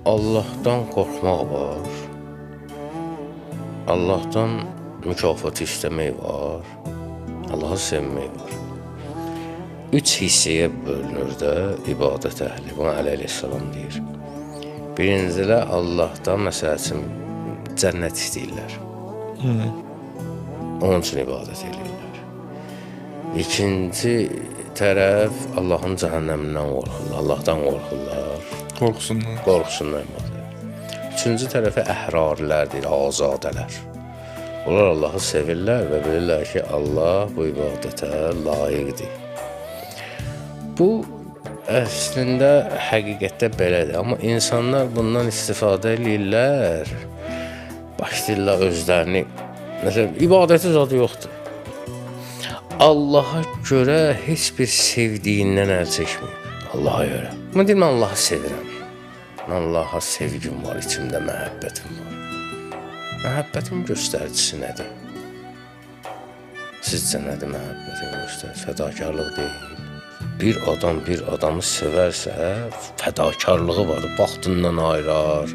Allahdan qorxmaq var. Allahdan mükafat istəmək var. Allahı sevmək var. Üç hissəyə bölünür də ibadət əhli. Bunu Əli əleyhissalam deyir. Birincilər Allahdan məsəl üçün cənnət istəyirlər. Onun üçün ibadət eləyirlər. İkinci tərəf Allahın cəhənnəmindən qorxurlar, Allahdan qorxurlar. Qorxusundan. Qorxusundan ibadət edirlər. Üçüncü tərəfə əhrarilər deyir, azadələr. Onlar Allahı sevirlər və bilirlər ki, Allah bu ibadətə layiqdir. Bu əslində həqiqətdə belədir, amma insanlar bundan istifadə eləyirlər. Başlayırlar özlərini. Məsələn, ibadəti zadı yoxdur. Allaha görə heç bir sevdiyindən əl çəkməyib. Allaha görə. Mən deyim, mən Allahı sevirəm. Mən Allaha sevgim var, içimdə məhəbbətim var. Məhəbbətin göstəricisi nədir? Sizcə nədir məhəbbətin göstəricisi? Fədakarlıq deyil. Bir adam bir adamı sevərsə, fədakarlığı var, vaxtından ayırar,